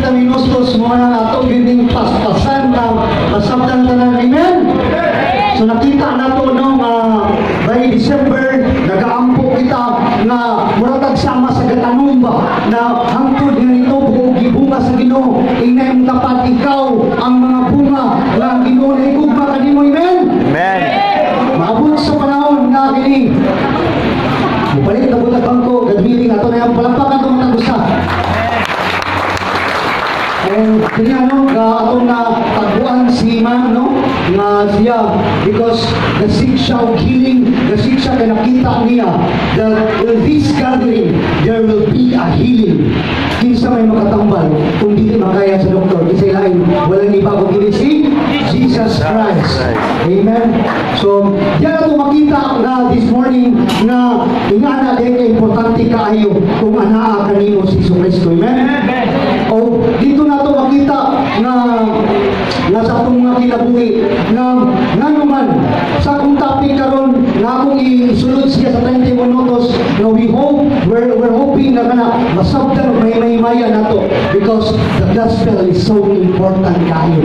30 minutos mo na ato gining paspasan na masabtan tanan. Amen? So nakita nato, no, nga by December nagaampo kita nga mura tag sama sa gatanom ba na hangtod nga nito buo gibunga sa Ginoo. Ingna imong tapat, ikaw ang mga bunga nga ang Ginoo nahigugma kanimo. Amen? Amen. Maabot sa panahon nga kini mupalit na butag bangko, God willing, ato na yung palakpakan itong matag usa. And kini ano, nga atong na tagbuan si ma'am, no, nga siya because the-seek siya og healing, the-seek siya kay nakita niya that in this gathering there will be a healing. Kinsa may makatambal kung dili makaya sa doktor? Kinsa lain, walang iba kung dili si Jesus Christ. Amen. So diyan ato makita nga this morning nga ingana din kay importante kaayo kung anaa kanimo si Jesucristo. Amen. O dito nato makita nga nga sa atong mga kinabuhi nga ngano man sa akong topic karon nga akong isulod siya sa 30 minutos nga we hope we're hoping na kana masabtan ug may maya nato because the gospel is so important kayo,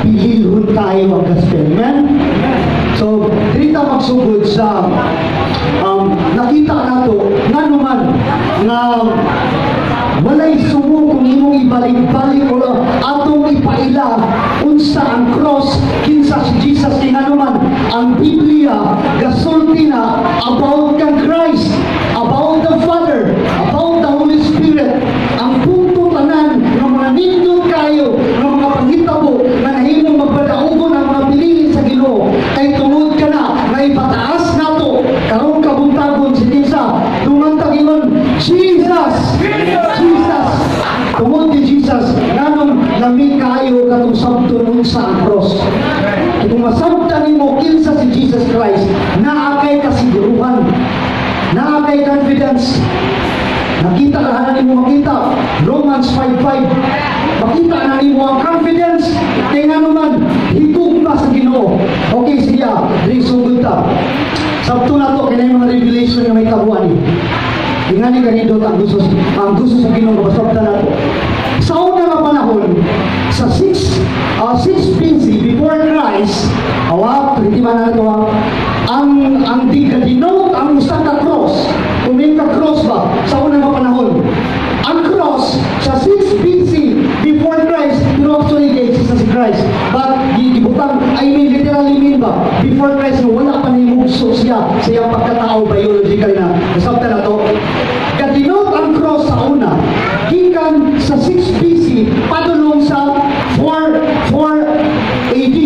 bililhon kayo ang gospel. Amen. So dito magsugod sa nakita nato ngano man nga walay sumo kung imong ibalik-balik o atong ipaila unsa ang cross, kinsa si Jesus, kay ngano man ang Biblia gasulti na about kang Christ, about the Father, about the Holy Spirit. Ang punto tanan ng mga nindot kayo ng mga panghitabo nga nahimong magpadaugon ang mga pinili sa Ginoo kay tungod kana nga ipataas nato karong kabuntagon si kinsa. Tumantag ingon, "Jesus, Jesus!" Tungod ni Jesus, nganong lami kaayo katong sabton unsa ang cross. Kung masabtan nimo kinsa si Jesus Christ, naa kay kasiguruhan, naa kay confidence. Nakita na nimo, makita Romans 5:5, makita na nimo ang confidence kay ngano man higugma sa Ginoo. Okay, siya diri sugod ta. Sabto na to kay mga revelation nga may tabuan ni. Ingani kanindot ang gusto sa Ginoo nga masabtan nato. Sa una nga panahon, sa 6 BC, before Christ, awa, hindi man na ito, ang di denote ang usa ka cross. Kung may ka cross ba sa una nga panahon. Ang cross sa 6 BC before Christ, pero actually kay exist na si Christ. But gibutang, I mean literally mean ba before Christ nga wala pa nahimugso siya sa iyang pagkatao biologically na. Nasabtan na to. Ga-denote ang cross sa una gikan sa 6 BC padulong sa 4 4 AD.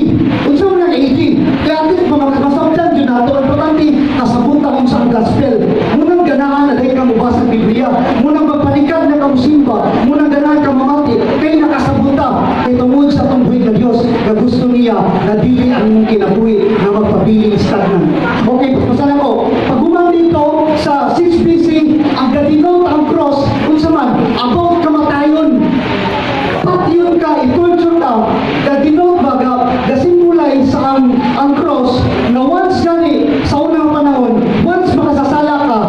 Unsa man ang AD? Kaya at least mga masabtan jud nato, importante kasabutan unsa ang gospel. Munang ganahan na dahil ka mobasa sa Biblia, munang magpalikad na ka mosimba, munang ganahan ka mamati, kay nakasabuta kay tungod sa atong buhi nga Dios nga gusto niya na dili ang imong kinabuhi na magpabiling stagnant. Okay, pasala ko. Pag human dito sa 6 BC, ang ga-denote ang cross, unsa man, about kamatayon. Patyon ka, i-torture ka, ga-denote ba, ga-symbolize ang cross, na once gani, sa unang panahon, once makasasala ka,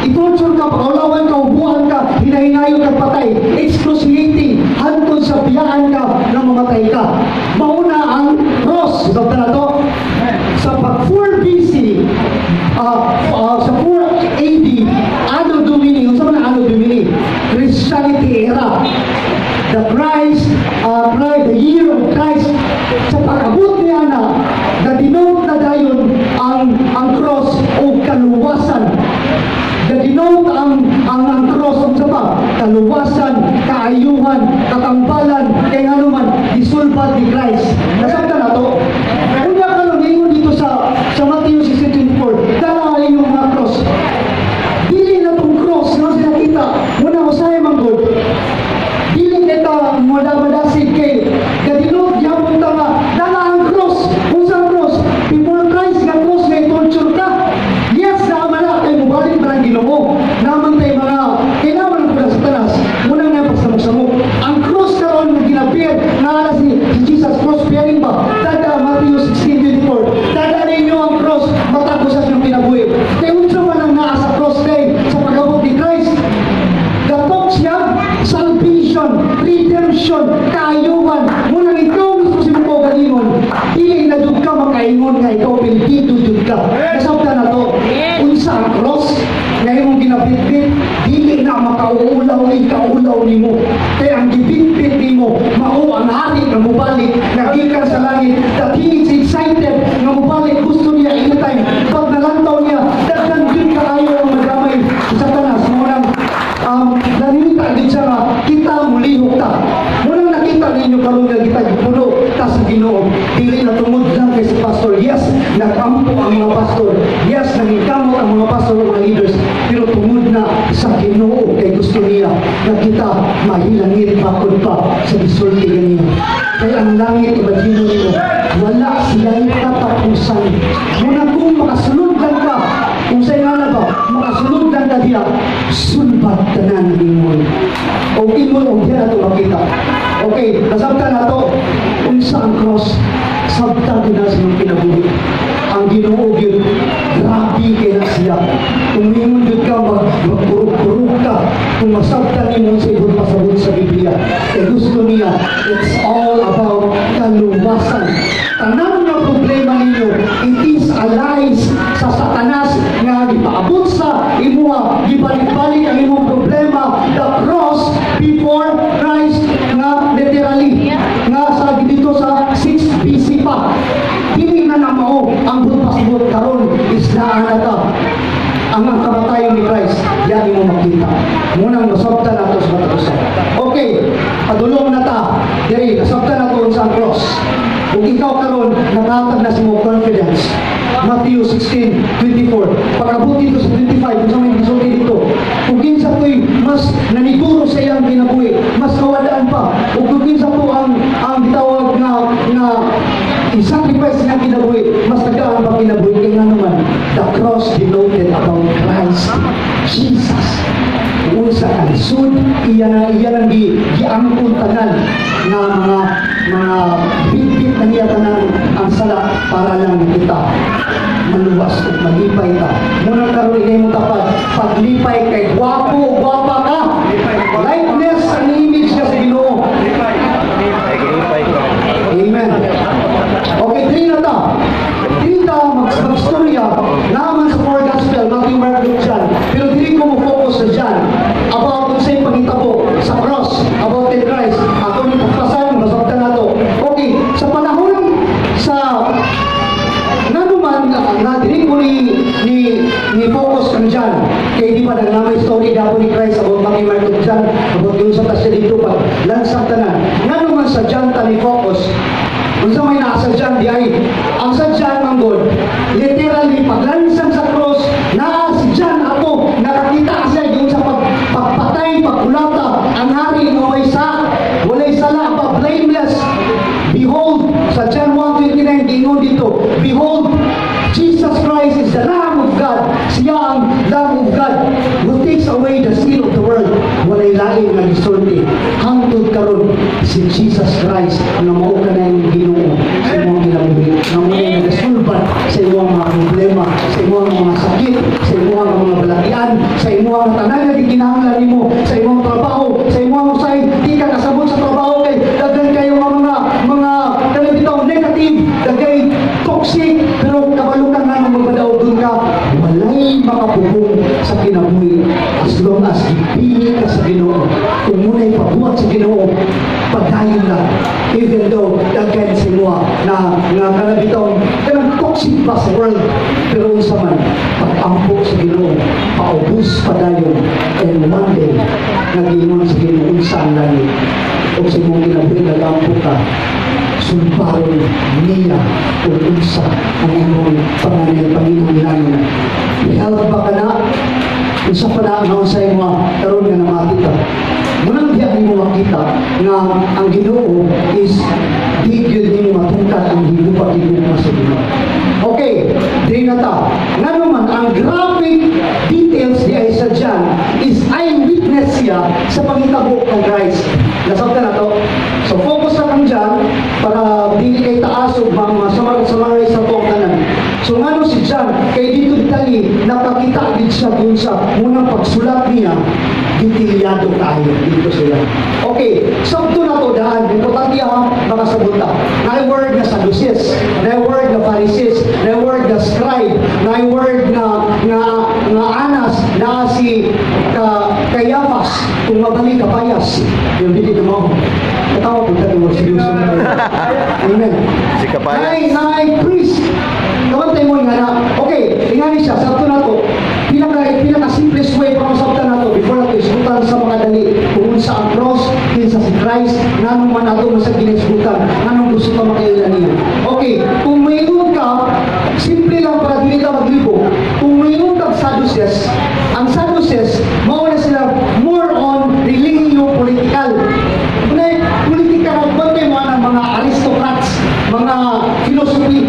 i-torture ka, pakaulawan ka, ubuan ka, hinahinayon ka patay, excruciating, hantod sa biyaan ka na mamatay ka. Mauna ang cross. Ito na to. Sa pag 4 BC, sa 4 AD, Anno Domini, unsa man ang Anno Domini? Christianity era. The Christ, Christ, the year of Christ. Sa pag-abot niya na, ga-denote na dayon ang cross o kaluwasan. Ga-denote ang cross unsa pa? Kaluwasan, kaayuhan, katambalan, kay ngano man gisulbad ni Christ. Nasabtan na to? Unya karon ingon dito sa Matthew 16:24, dala ang inyong mga cross. Dili na tong cross nga sinakita, muna usahay man gud. Dili kita mada-madasig kay ga-denote gyapon ta nga dala ang cross. Unsa ang cross? Before Christ nga cross nga torture ka. Yes, naman na kay mubalik man ang Ginoo. Naman tay mga kailangan ko sa tanas. Muna nga pagsamok-samok. Ang cross karon nga gina-bear nga si Jesus, cross bearing ba? Tada Matthew 16:24. Tada ninyo ang cross matag usa sa inyong kinabuhi. Kay unsa man ang naa sa cross day sa pag-abot ni Christ? Gatok siya salvation, redemption. Perfection, kaayuhan. Munang ikaw mismo sa imong kaugalingon, dili na jud ka makaingon nga ikaw pildido jud ka. Nasabtan na to, unsa ang cross nga imong ginabitbit, dili na makauulaw ni kaulaw nimo. Kay ang gibitbit nimo, mao ang hari nga mubalik, nga gikan sa langit, that he is excited nga mubalik, gusto niya anytime. Pag nalantaw niya, daghan jud kaayo ang madamay sa Satanas. Mao nang nanilita din siya nga kita mulihok ta. Munang nakita ninyo karon nga kita gipuno ta sa Ginoo. Dili na tungod lang kay sa pastor. Yes, nagampo ang mga pastor. Yes, nangingkamot ang mga pastor o mga leaders. Pero tungod na sa Ginoo kay gusto niya nga kita mahilangit bakod pa sa gisulti niya. Kay ang langit, imagine ninyo, wala siya katapusan. Muna kung makasulod lang ka, kung sa nga ba, makasulod lang ka diya, sulbat tanan ingon. O ingon o diya nato makita. Okay, nasabtan na to, unsa ang cross, sabtan din na sa imong kinabuhi. Ang Ginoo gyud, grabe kay na siya. Kung ingon gyud ka, magkurog-kurog ka, kung masabtan nimo sa ibon pasabot sa Biblia. Kay gusto niya, it's all about kaluwasan. Tanan nga problema ninyo, it is a lies sa Satanas nga gipaabot sa imuha, gibalik-balik ang imong problema, the cross before Christ nga literally nga sa dito sa 6 BC pa. Dili na na mao ang pasabot karon is naa na ta ang kamatayon ni Christ, yan mo makita. Munang nasabtan nato sa katapusan. Okay, padulong na ta. Diri, nasabtan nato sa cross. Kung ikaw karon nakatag na sa imong confidence. Matthew 16:24. Pag-abot dito sa 25, kung sa may gisulti dito, kung kinsa to'y mas naniguro sa iyang kinabuhi, mas kawadaan pa, o kung kinsa to ang gitawag nga i-sacrifice niyang kinabuhi, mas tagaan pa kinabuhi, kaya nga naman, the cross denoted about Christ, Jesus. Kung unsa kalisod, iya na iya nang giangkon tanan nga mga bitbit na niya tanan ang sala para lang kita maluwas ug malipay ta. Muna karon ikay mo tapad, paglipay kay gwapo, gwapa ka. Likeness ang image ka sa Ginoo. Amen. Okay, diri na ta. Diri ta magstorya naman sa four gospel, Matthew, Mark, Luke, John. Pero diri ko mo focus sa John about kung sa'y pangitabo sa cross, about the Christ. Ako ni pagpasan, masabtan na to. Okay, sa panahon sa ngano man nga diri ko ni focus kang John kay di ba naglamay story daw ni Christ about Matthew, Mark, Luke, John, about yung sa tasya dito pag lansang tanan. Ngano man sa John ta ni focus? Unsa may naa sa John di ay ang sa John man god, literally paglansang sa cross, naa si John ato nakakita siya yung sa pagpatay, pagkulata ang hari nga walay sala pa, blameless. Behold, sa John 1:29 giingon dito, behold, Jesus Christ is the Lamb of God. Siya ang Lamb of God who takes away the sin of the world. Walay lain nga gisulti. Hangtod karon si Jesus Christ nga mao ka na yung Ginoo sa imong kinabuhi. Nga mao na nagasulbat sa imong mga problema, sa imong mga sakit, sa imong mga balatian, sa imong tanan nga gikinahanglan nimo, sa imong trabaho, sa imong usay di ka kasabot sa trabaho kay daghan kayo nga mga kanang bitaw negative, daghay toxic, pero kabalo ka nga magbadaog dun ka, walay makapugong sa kinabuhi as long as gipili ka sa Ginoo. Kung muna'y pabuhat sa Ginoo, padayon lang. Even though daghan sa imo na nga kanang bitaw kanang toxic ba sa world, pero unsa man pag-ampo sa Ginoo, paubos padayon, and one day nagingon sa Ginoo unsa ang langit ug sa imong kinabuhi nagampo ka, sulbaron niya kung unsa ang imong panganay panginahanglanon. Health ba ka na? Unsa pa na nga sa imo karon nga namati ka? Munang diya nimo makita nga ang Ginoo is di gyud nimo matungkad ang higugma higugma sa Ginoo. Okay, di na ta. Ngano man ang graphic details di ay sa John is eyewitness siya sa pangitabo kang Christ. Nasabtan na to. So focus na kang John para dili kay taas ug mga summarize sa to ang tanan. So ngano si John kay dito ditali nakakita gid siya dun sa munang pagsulat niya, detalyado kaayo, detail. dito sila. Okay, sabto na to daan. Importante ha, makasabot ta. Na word nga Sadducees, na word nga Pharisees, na word nga scribe, na word nga Anas, na si Caiaphas, kung mabalik kapayas. Yung dili na mo. Katawa po tayo mo seryoso na. Amen. Si Kapayas. Nay priest. Kabantay mo nga na. Okay, ingani siya, sabto na to. Pinaka simplest way para masabtan nato before nato isgutan sa mga dali kung unsa ang cross, kinsa si Christ, nganong man ato man sa ginisgutan, nganong gusto ka makaila niya. Okay, kung mayroon ka, simple lang para dili ka maglibo. Kung mayroon kang Sadducees, ang Sadducees, mao na sila more on religion political. Kunay politika na bantay mo ang mga aristocrats, mga philosophy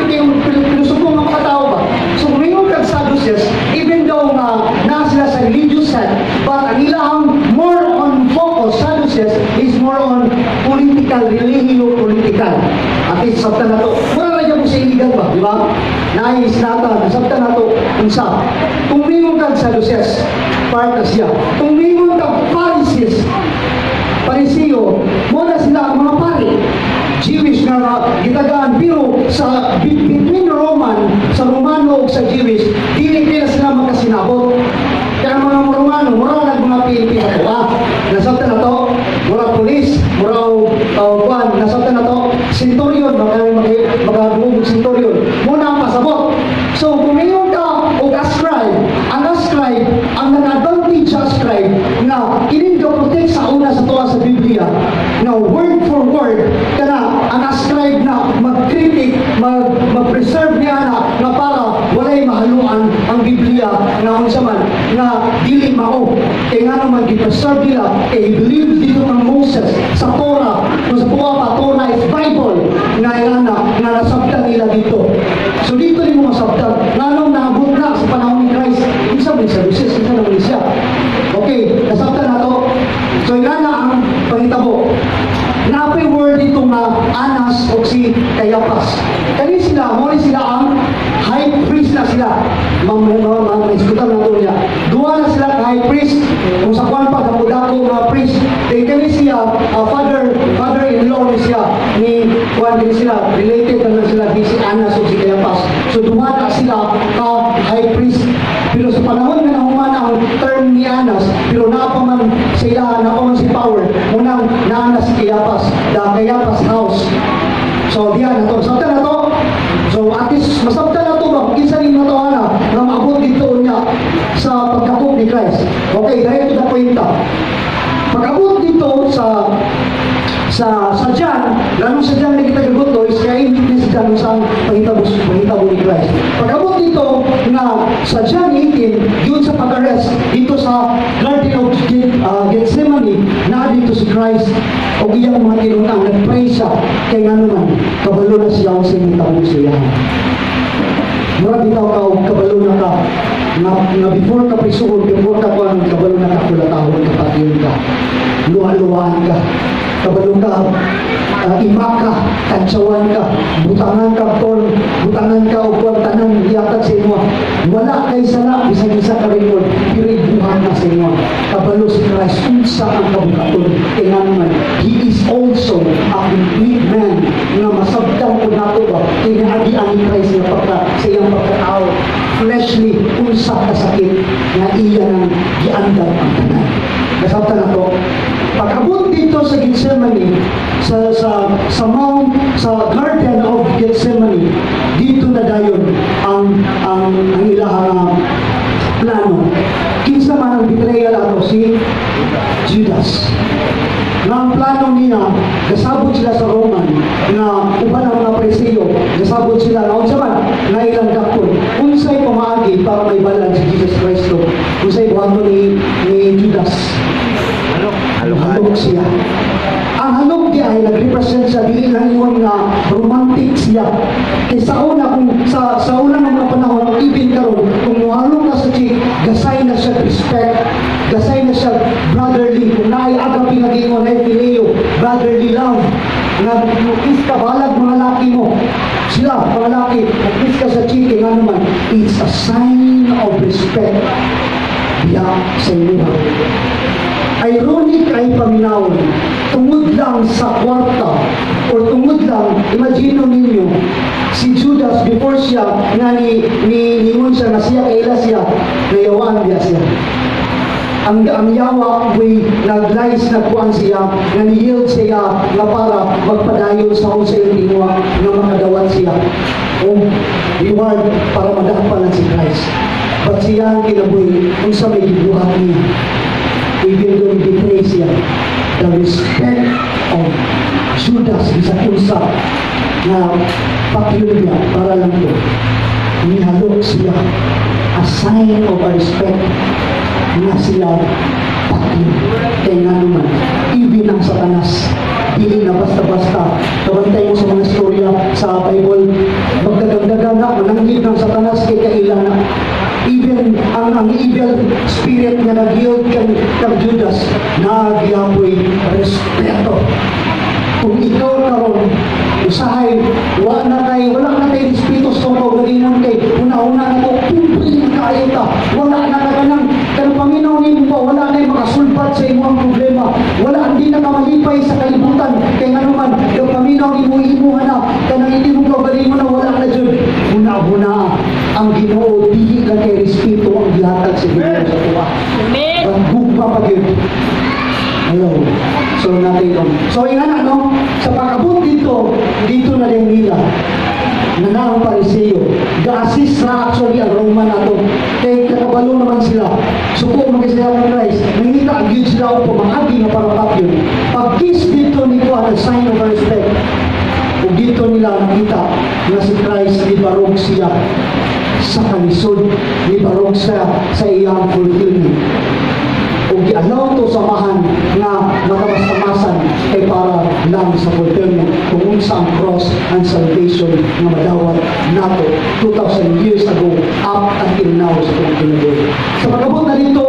kayo, filosopo nga mga tao ba? So kung mayroon kang Sadducees, even though nga naa sila sa religious side, but ang ilahang more on focus, Sadducees, is more on political, religio political. At least sabtan na to. Wala na mo sa illegal ba, di ba? Naay nata, nasabtan na to unsa. Kung mayroon kang Sadducees, part na siya. Kung mayroon kang Pharisees, Pariseo, mo na sila ang mga pari. Jewish nga gitagaan, pero sa between Roman, sa Romano ug sa Jewish, dili kaya sila makasinabot. Kaya ang mga Romano, mura lang mga PNP na to. Ah, nasabtan na to, mura police, mura og kuan, nasabtan na to, centurion, maka maka centurion. Muna ang pasabot. So kung mayroon ka og a scribe, ang scribe, ang nag-advantage sa scribe na kining protect sa una sa tuwa sa Biblia, na word for word, kana ang scribe na mag-critic, mag-preserve niya na nga para walay mahaluan ang Biblia nga unsa man nga dili mao. Kay nga naman gi-preserve nila kay believe dito kang Moses sa Torah, kung sa tuwa pa Torah is Bible nga ingana nga nasabtan nila dito. So dito nimo masabtan nganong naabot na sa panahon ni Christ, unsa man sa Moses, unsa naman siya. Okay, nasabtan na to. So ingana ang pangitabo. Napay word dito nga Anas o si Caiaphas. Kani sila, mo ni sila ang high priest na sila. Ma'am, ma'am, ma'am, isgutan na to niya. Duha na sila ka high priest. Kung sa kwan pa, dako-dako nga priest. Kay kani siya, father-in-law ni siya, ni kwan din sila, related na sila di si Anas o si Caiaphas. So duha na sila ka high priest. Pero sa panahon nga nahuman ang term ni Anas, pero naa pa man sila, naa pa man si power, munang naa na si Caiaphas, the Caiaphas house. So diyan na to. Sabtan na to. So at least masabtan na to ba kinsa ning matawana nga maabot dito niya sa pagkakop ni Christ. Okay, dahil to the kwenta. Pag-abot dito sa John, lalo sa John na kita gaguto is kaya witness si John sa pangitabo ni Christ. Pag-abot dito nga sa John 18, yun sa pag-arrest dito sa Garden of Gethsemane, na dito si Christ o iyang mga tinun-an, nag-pray siya kay nga naman, kabalo na siya ang sinitabo siya. Mura bitaw ka og kabalo na ka nga before ka prisuon, before ka kuan, kabalo na ka kulatahon ka, patyon ka, luha-luhaan ka, kabalo ka ima ka, kantsawan ka, butangan ka ton, butangan ka og kuan, tanan gihatag sa imo. Wala kay sala bisan isa ka record, pero ibuhat na sa imo. Kabalo si Christ unsa ang kabuhaton kay nga naman he is also a complete man nga masabtan ko nato ba kay naagi ang Christ nga pagka sa iyang pagkatao fleshly unsa kasakit nga iya nang giandam ang tanan. Nasabtan na to. Pag-abot dito sa Gethsemane, sa Mount, sa Garden of Gethsemane, dito na dayon ang ilahang plano. Kinsa man ang betrayal ato? Si Judas. Nga ang plano niya, gasabot sila sa Roman, nga uban ang mga Pariseo, gasabot sila na unsa man, nga ilang dakpon. Unsay pamaagi para may balan si Jesus Cristo? Unsay buhaton ni Judas? Halok. Halok siya. Ang halok niya ay nag-represent sa dili lang ingon nga romantic siya. Kay sa una kung sa una ng mga panahon, even karon, kung muhalok ka sa chick, gasay na siya respect, gasay na siya brotherly. Kung naay agape nga giingon ay phileo, brotherly love. Nga kiss ka balag mga laki mo. Sila, mga laki, kiss ka sa chick, nga naman, it's a sign of respect diya sa inyo. Ironic ay paminawon, tungod lang sa kwarta or tungod lang, imagine ninyo, si Judas, before siya nga ni ni ningon siya nga siya kaila siya, nayawaan biya siya. Ang yawa way naglies, nagkuan siya nga ni-yield siya nga para magpadayon sa unsa iyang tinguha nga makadawat siya o reward para madakpan si Christ. But siya ang kinabuhi, unsa may gibuhat niya, even though betray siya, the respect of Judas, bisan unsa nga patyon niya, para lang to nihalok siya, a sign of a respect nga sila patyon. Kay nga naman, even ang Satanas dili na basta-basta. Kabantay mo sa mga istorya sa Bible, magdagagdagan na mananggid ng Satanas kay kaila na. Even ang evil spirit nga nag-yield kang Judas, nagyapoy respeto. Kung ikaw karon usahay wala na kay respeto sa kaugalingon, kay una-una na ko pobre na kaayo ta, wala na ka kanang paminaw nimo pa, wala na makasulbat sa imong problema, wala, hindi na ka malipay sa kalibutan, kay nganuman yung paminaw nimo imuha na, kanang hindi mo kaugalingon na wala na jud. Huna-huna, ang Ginoo, dili lang kay respeto ang gihatag sa Ginoo sa tuwa. Amen. Ang gugma pa gyud. Hello. So natin yun. So ingana, no, sa pag-abot dito, dito na din nila na naang Pariseo. Ga-assist ra actually ang Roma nato. Kay kakabalo naman sila. Suko man kay sila ng Christ. Nangita gyud sila og pamaagi nga para patyon. Pag-kiss dito ni kuan, a sign of respect. Ug dito nila nakita nga si Christ nibarog siya sa kalisod, nibarog siya sa iyang fulfillment ug gialaw to samahan nga matamas-tamasan kay para lang sa fulfillment kung unsa ang cross and salvation nga madawat nato 2,000 years ago up until now sa atong kinabuhi. Sa pag-abot na dito,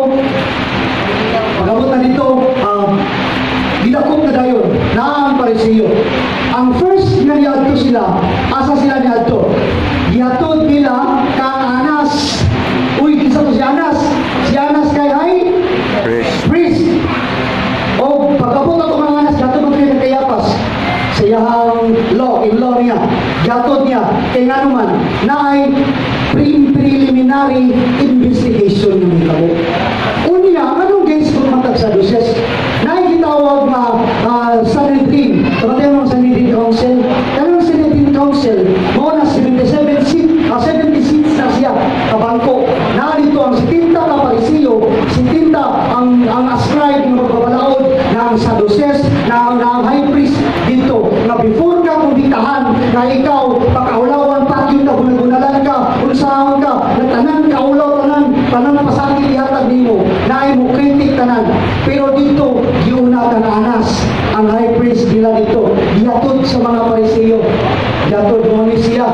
gidakop na dayon na ang Pariseo. Ang first nga niadto sila, asa sila niadto? Gihatod nila kang Anas. Uy, kinsa to si Anas? Si Anas kay ay Priest. Priest. O pag-abot ato mga Anas, gihatod mo kay Kayapas. Sa iyang law, in law niya. Gihatod niya. Kay nga naman, na ay preliminary investigation ng hitabo. Unya, anong guys kung matag Sadducees? Na gitawag nga Sanhedrin. Tamatay mo ang Sanhedrin Council. Kanang Sanhedrin Council, mao na 77 seat, 70 seats na siya kabangko. Naa dito ang 70 ka Pariseo, 70 ang scribe nga magbabalaod, na ang Sadducees, na ang high priest dito. Nga before ka kumbitahan, na ikaw pakaulawan, patyon ka, gunagunalan ka, unsaon ka, na tanan kaulaw, tanan pasakit ihatag nimo, na ay mo critic tanan. Pero dito, giuna kang Anas, ang high priest nila dito, gihatod sa mga Pariseo. Gihatod mo ni siya.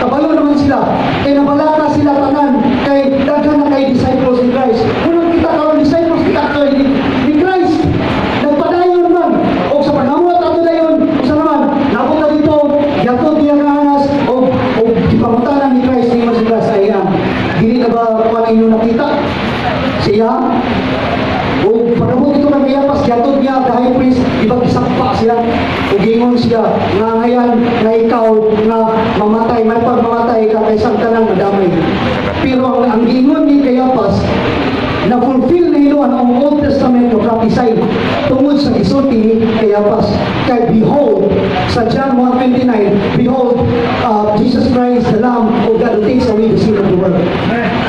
Kabalo naman sila. Kay nabalaka sila tanan, kay daghan na kay disciples ni Christ. Unang kita karon, disciples kita kay ni Christ. Nagpadayon man. O sa paghamot ato dayon, usa naman, nabot na dito, gihatod niya nga Anas, o gipangutana ni Christ, ningon si Christ, ayan, dili na ba kuan inyo nakita? Siya, o pag-abot ito kang Kayapas, gihatod niya, the high priest, ibang isakpa siya, o gingon siya, nga ngayan, nga ikaw, nga mamatay, may pagmamatay ka kay sang tanan madamay. Pero ang gingon ni Kayapas, na fulfill na ilo ang Old Testament nga prophesy tungod sa gisulti ni Kayapas. Kay behold, sa John 1:29, behold, Jesus Christ, the Lamb of God who takes away the sin of the world.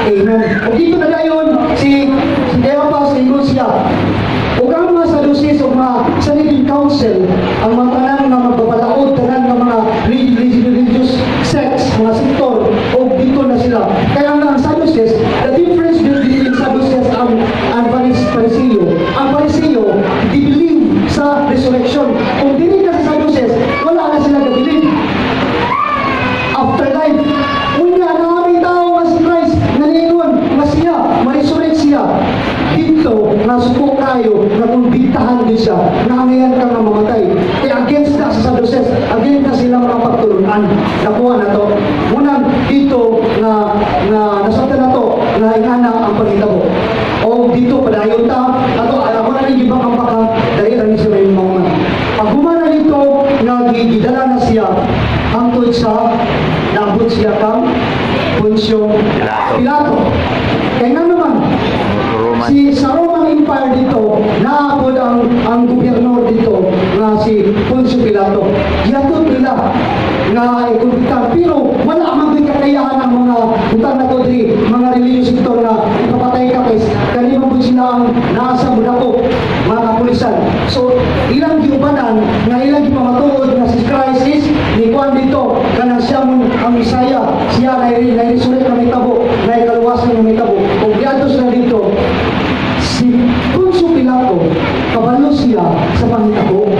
Amen. O dito na dayon, si Kayapas, ingon siya, ug ang mga Sadducees o mga Sanhedrin Council, ang mga tanan nga magbabalaod, tanan nga mga religious sects, mga sektor, o dito na sila. Kaya nga ang Sadducees, the difference between Sadducees and Pariseo, ang Pariseo, they believe sa resurrection. Kung dili ka sa Sadducees, wala na sila ka-believe afterlife. Unya, na aming tao nga si Christ, nga niingon, nga siya, ma-resurrect siya. Dito, nga suko kayo, nga kumbitahan din siya, nga angayan ka nga mamatay. Kaya against na sa Sadducees, against na sila mga pagtulunan. Nakuha na to. Unang dito, nga nasabtan na to, nga ingana ang pagkitabo. O dito, padayon ta, ato, ako na rin. Poncio Pilato. Pilato. Kaya nga naman, Roman. si sa Roman Empire dito, naapod ang gobernador dito nga si Poncio Pilato. Gihatod nila nga ikumbiktar, pero wala man gyud kakayahan ang mga butang na to diri, mga religious sector nga ipapatay ka kay kani man pud sila ang nasa mudako mga kapulisan. So ilang giubanan nga ilang gipamatuod nga si Christ is ni kuan dito, kanang siya mo ang Mesaya, siya na na resurrect nga mahitabo, na kaluwasan nga mahitabo. Ug giadto sila dito si Poncio Pilato, kabalo siya sa panghitabo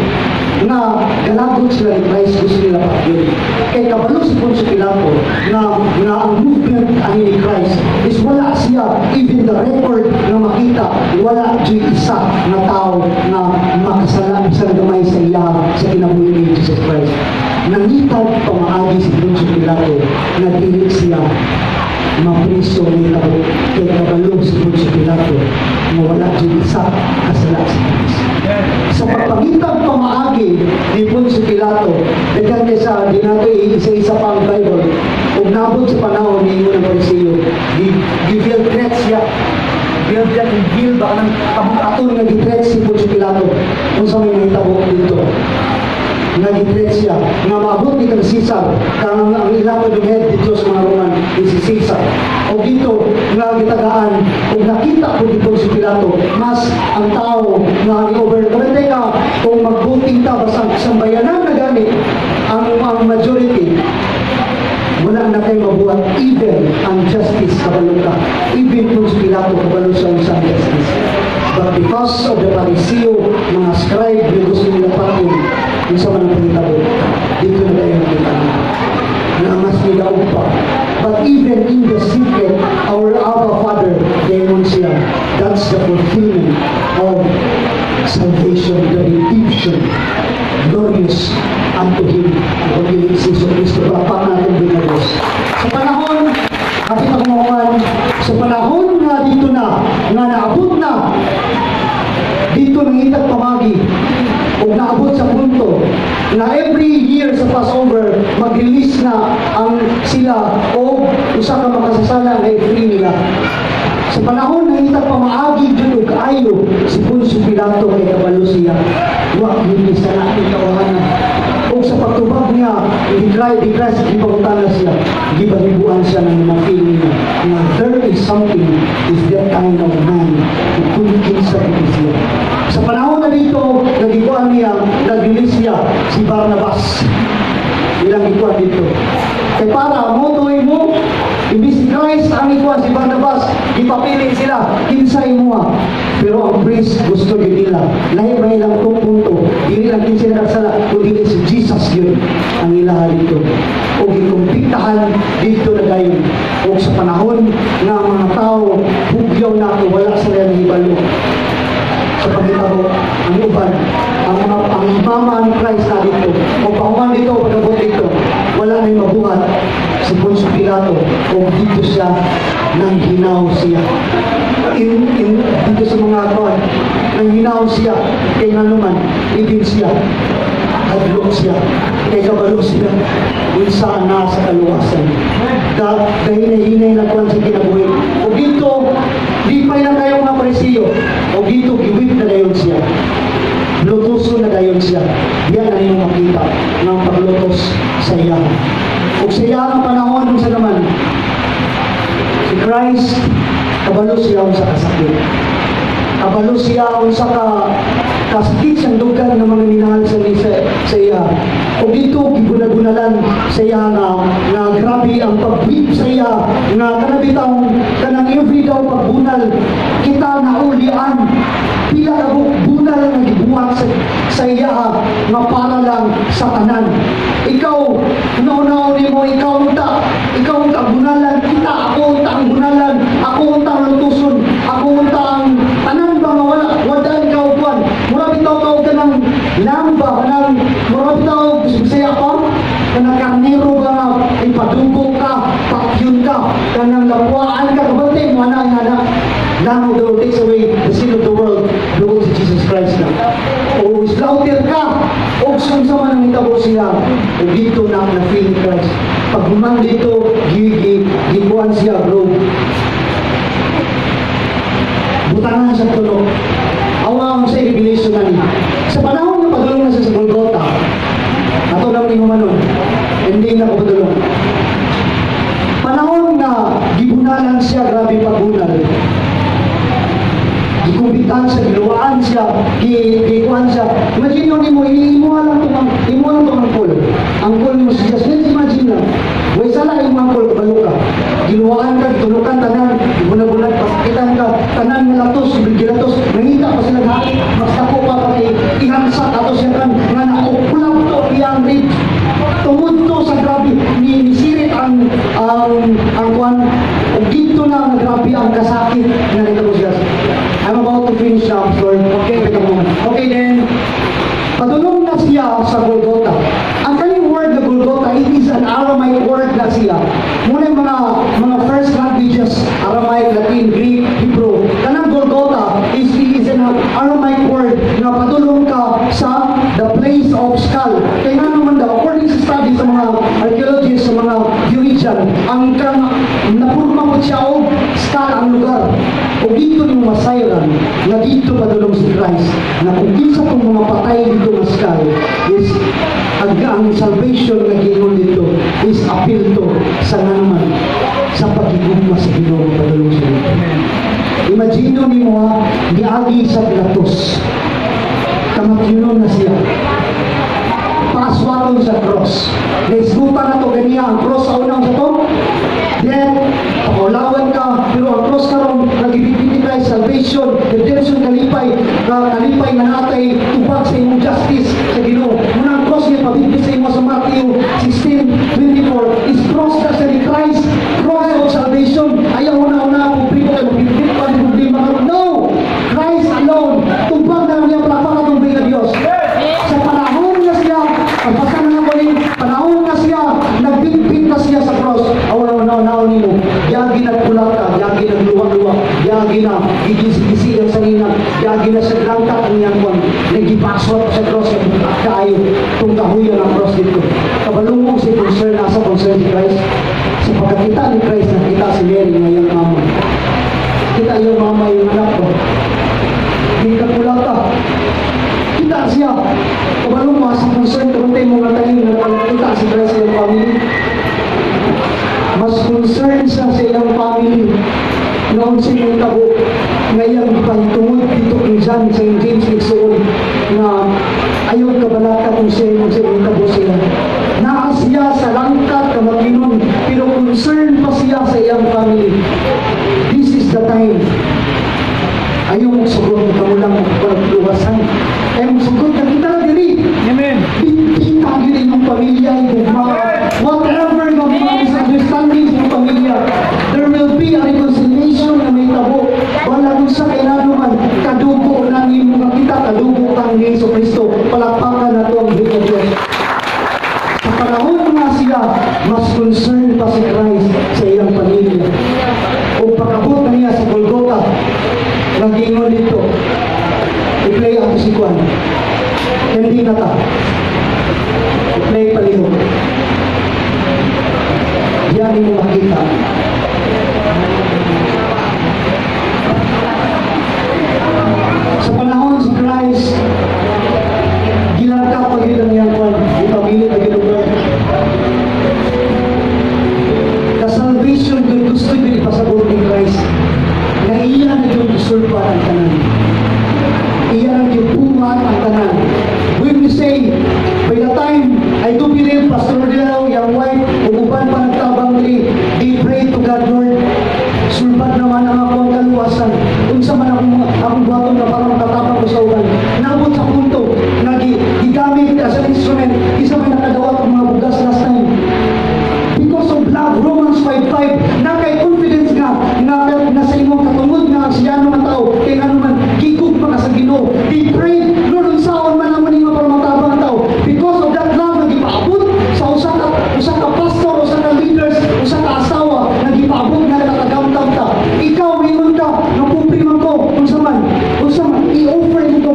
nga galagot sila ni Christ, gusto nila patyon. Kay kabalo si Poncio Pilato nga ang movement ani ni Christ is wala siya even the record nga makita, wala jud isa nga tao nga makasala bisan gamay sa iya sa kinabuhi ni Jesus Christ. Nangitag pamaagi si Poncio Pilato nga dili siya mapriso ni tabo kay kabalo si Poncio Pilato nga wala jud isa kasala si Christ. Sa pagpangitag pamaagi ni Poncio Pilato, daghan kay sa di nato isa-isa pa ang Bible, ug nabot sa panahon ni ng Pariseo, gi-feel threat siya. Feel threat, feel ba kanang aton nga gi-threat si Poncio Pilato kung sa may mahitabo dito nga gi-threat siya nga maabot ni kang Caesar, kang ang ilang yung head dito sa mga Roman is si Caesar. O dito nga gitagaan ug nakita ko dito si Pilato mas ang tao nga i-over. Kabantay ka kung mag-voting ta, basta ang sambayanan na gani ang majority, wala na kayo mabuhat. Even ang justice, kabalo ka, even kung si Pilato kabalo sa usang justice, but because of the Pariseo, mga scribe na gusto nila patyon, kung sa man ang pangitabo dito na tayo nakita na mas nidaog pa. But even in the secret, our Abba Father, gayon siya. That's the fulfillment of salvation, the redemption glorious unto Him. Ang pagpili si Jesu Cristo, palakpak natin din na Diyos. Sa panahon, kapit ako makuhan, sa panahon nga dito na, nga naabot na, dito nangitag pamagi, ug naabot sa punto na every year sa Passover, mag-release na ang sila o usa ka makasasala nga i-free nila. Sa panahon nangitag pamaagi jud og kaayo si Poncio Pilato kay kabalo siya. Wa gyud ni sa natin tawahanan. Ug sa pagtubag niya, di Christ gipangutana siya, gibahibuan siya ng mga feeling niya na there is something is that kind of man who kinsa siya. Sa panahon na dito, nagikuan niya, nag-release siya si Barnabas. Ilang ikuan dito. Kay para mo tuloy mo, imbis si Christ ang ikuan si Barnabas, gipapili sila, kinsay mo ah. Pero ang priest gusto yun nila. Lahi ba ilang itong punto? Dili lang kinsa nakasala, kundi si Jesus yun ang ilaha dito. O gikumpiktahan dito na dayon. O sa panahon nga ang mga tao, hugyaw na ako, wala sila nahibalo sa paghitabo ang uban, ang mga ang mama ni Christ na dito o pahuman dito, pagabot dito, wala na mabuhat si Poncio Pilato o dito siya nang hinaw siya in dito sa mga kuan, nang hinaw siya kay nga naman ibig siya hadlok siya kay kabalo siya unsa na sa kaluwasan da dahil na kuan sa kinabuhi. O dito di pa lang kayo mga Parisiyo, o dito giwit na dayon siya, lutoson na dayon siya. Diyan na yung makita ng paglutos sa iya. Ug sa iya ang panahon sa naman si Christ, kabalo siya sa kasakit, kabalo siya unsa ka kasakit sa dugan ng mga minahal sa iya. O dito gibunal-bunalan sa iya nga grabe ang pag-weep sa iya nga kanang kanang every daw pagbunal kita naulian, pila ka bunal nga gibuhat sa iya nga para lang sa tanan. Ikaw nauna nimo, ikaw unta bunalan kita, ako unta ang bunalan, ako unta ang lutuson, ako unta ang tanan ba nga wala wala ikaw kuan, mura bitaw ka og kanang lamba, kanang mura bitaw Bisaya pa kanang karnero ba nga ipadugo ka, patyon ka, kanang lapuaan ka, kabantay mo ana ana Lamb of the Lord takes away the sin of the world, dugo si Jesus Christ na o slaughter ka o unsa man ang hitabo siya. O dito na na feel ni Christ. Pag human dito, gi gi gikuan siya, bro. Butangan sa tulok. Awa ang sa revelation na niya. Sa panahon nga padulong na siya sa Golgotha, ato lang ni humanon, hindi na ko padulong. Panahon nga gibunalan siya, grabe pagbunal. Gikumbitan siya, giluwaan siya, gikuan siya. Imagine yun nimo, imo lang tong angkol. Angkol mo si Jesus. Let's imagine lang. Way sala imong angkol, kabalo ka. Giluwaan ka, gitulukan tanan, gibunag-bunag, pasakitan ka, tanan nga latos, gilatos, nangita pa sila hait, mas dako pa para ihansa ato siya kan, nga naukulap to iyang ribs. Tungod to sa grabe, ni nisirit ang kuan, ug dito na nga grabe ang kasakit nga nito siya. I'm about to finish now, Pastor. Okay, wait a moment. Okay then, padulong na siya sa Golgotha. Ang kaning word na Golgotha, it is an Aramaic word na siya. Muna yung mga first languages, Aramaic, Latin, Greek, Hebrew. Kanang Golgotha is an Aramaic word na padulong ka sa the place of skull. Kaya nga naman daw, according sa study sa mga archaeologists, sa mga theologian, ang kang napurma mo siya og skull ang lugar. O dito ni masayran nga dito padulong si Christ na kung kinsa tong mga patay dito nga skull is ang salvation nga giingon dito is appeal to sa nga naman sa pagigugma sa Ginoo padulong sa dito. Imagine nimo ha, niagi sa Pilatos. Kamatyonon na siya. Paaswaton sa cross. Naisgutan na to ganiya ang cross sa unang sa to. Death, pakaulawan ka, pero ang cross karon nagibitbit ni Christ salvation, redemption, kalipay, ka kalipay nga natay tubag sa imong justice sa Ginoo. Muna ang cross niya pabitbit sa imo sa Matthew 16:24 is cross na sa ni Christ, cross of salvation. Ayaw una-una kung primo kay mabitbit pa ni problema karon. No! Christ alone. Tubag na lang niya, palakpakan atong nga Dios. Sa panahon na siya, pagpasa na ko ni, panahon na siya, nagbitbit na siya sa cross. Aw na na nimo. Yagi nagkulata, yagi nagluwa-luwa, yagi na gigisi-gisi ang sangina, yagi na sa langkat ang iyang kwan, nagipaswat sa cross, kaayo, itong kahuyan ang cross dito. Kabalungong si concern, nasa concern si Christ. Sa pagkakita ni Christ, nakita si Mary nga iyang mama. Kita iyang mama yung anak ko. Di ka kulata. Kita siya. Kabalo mo, sa concern, karon tayo mga tayo, nakita si Christ sa iyang family. Mas concern siya sa iyang family. Noon siya tabo, ngayang pahitungod dito kay John, sa James Nixon, na ayaw kabalaka kung siya tabo sila. Naa siya sa langkat kamatyonon, pero concern pa siya sa iyang family. This is the time. Ayaw mong sugot, kamo lang magpagluwasan. Ayaw mong sugot, nakita na diri. Amen. Kita yun inyong pamilya, igugma. Whatever nga mga misunderstandings sa inyong pamilya, there will be a reconciliation na may tabo. Wala kung sa kailangan man, kadugo na nimo nga kita, kadugo kang ni Jesu Kristo. Palakpakan na to ang Diyos Diyos. Sa panahon nga siya, mas concerned pa si Christ sa iyang pamilya. O pagkabot na niya sa Golgotha, nag-ingon dito, i-play ako si Juan. Hindi na ta. I-play palihog. Diyan mo makita. Sa panahon si Christ, gilangkap pa yun ang iyang kwan. Ipamili pa yun ang kwan. The salvation kung gusto yun ipasabot ni Christ, na iya na yung isulpa ang tanan. Iya na yung buhat ang tanan. When we say, by the time, I do believe, Pastor Rodelo, yung wife, ug uban pa nagtabang diri, they pray to God, "Lord, sulbad naman ang akong kaluwasan. Unsa man akong buhaton na para makatabang ko sa uban." Naabot sa punto, nga gigamit as an instrument, isa man nakadawat ang mga bugas last time. Because of love, Romans 5:5, na kay confidence nga, nga na sa imong katungod nga ang siya nga tao, kay ano man, gigugma ka sa Ginoo. They prayed, "Lord, unsaon man ang nimo para matabang ang tao?" Because of that love, nagipaabot sa usa ka pastor, usa ka leaders, usa ka asawa, nagipaabot nga nakatagamtam ta. Ikaw, mingon ka, nga pobre man ko, unsa man, i-offer mo to.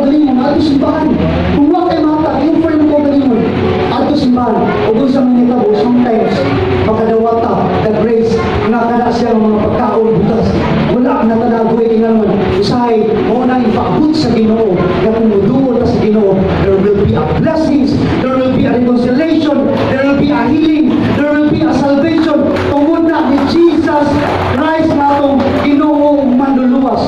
blessings, there will be a reconciliation, there will be a healing, there will be a salvation tungod na ni Jesus Christ na atong Ginoo ug Manluluwas.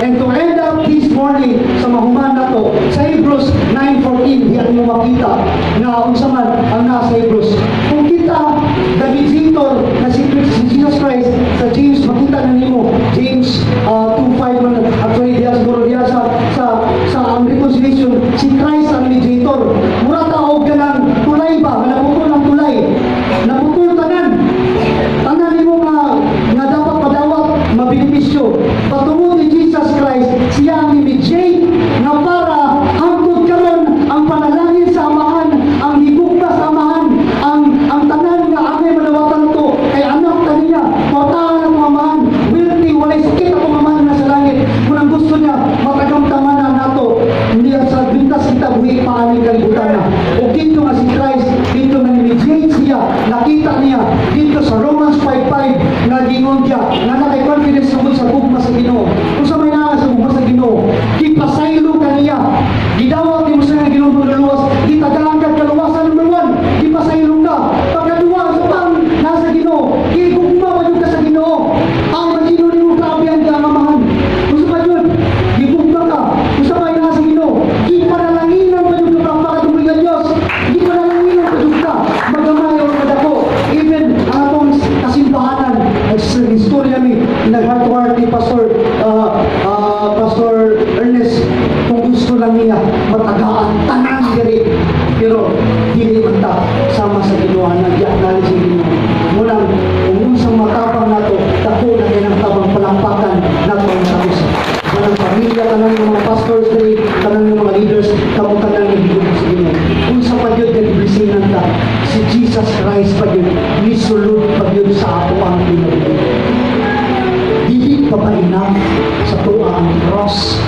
And to end up this morning, sa mahuman na to, sa Hebrews 9:14, diyan mo makita na unsa man ang nasa Hebrews. Kung kita, the mediator na si Jesus Christ, sa James, makita na nimo, James 2:5 man, actually diya siguro diya sa ang reconciliation, si Christ ang mediator. Mura ta og kanang tulay ba, nga naputol ang tulay. Naputol tanan. Tanan nimo nga dapat padawat, mabenepisyo. Patungod ni Jesus Christ, siya ang mediate nga para hangtod karon ang panalangin sa Amahan, ang higugma sa Amahan, ang tanan nga angay madawatan to kay anak ta niya, kwartahan ang Amahan, wealthy, walay sakit atong Amahan na sa langit. Kung ang gusto niya, matagamtaman na nato, hindi sa bintas kita buhi pa aning kalibutan na. O dito nga si Christ, dito nga ni-mediate siya, nakita niya, dito sa Romans 5:5, nga gingon niya, nga nakay confidence tungkol sa gugma sa Ginoo. Kung sa may naa sa gugma sa Ginoo, gipasaylo ka niya, gidawat nimo sa Ginoo Manluluwas, gitagaan ka kaluwasan. Number one, gipasaylo ka. Pagkaduwa, sa pang nasa Ginoo, gigugma pa jud ka sa Ginoo. Ang Ginoo nimo, grabe ang amahan. Kung sa pa jud, gigugma ka. Kung sa pa nasa Ginoo, gipanalanginan pa jud ka para tungod nga Dios. Gipanalanginan pa jud ka magamay o madako. Even ang atong kasimbahanan, istorya mi, nag heart to heart ni Pastor Ernest, kung gusto lang niya, matagaan tanan diri. Pero dili man ta sama sa Ginoo na gi-acknowledge sa Ginoo. Munang kung unsang matabang nato, dako na kay ng tabang, palakpakan nato ang sa Manang pamilya, tanan ng mga pastors diri, tanan ng mga leaders, kamo tanan nga gigugma sa Ginoo. Unsa pa gyud nga giblessingan ta, si Jesus Christ pa gyud nisulod pa gyud sa ato ang kinabuhi. Dili pa ba enough sa tuwa ang cross?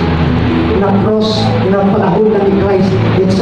Na cross na panahon na ni Christ, it's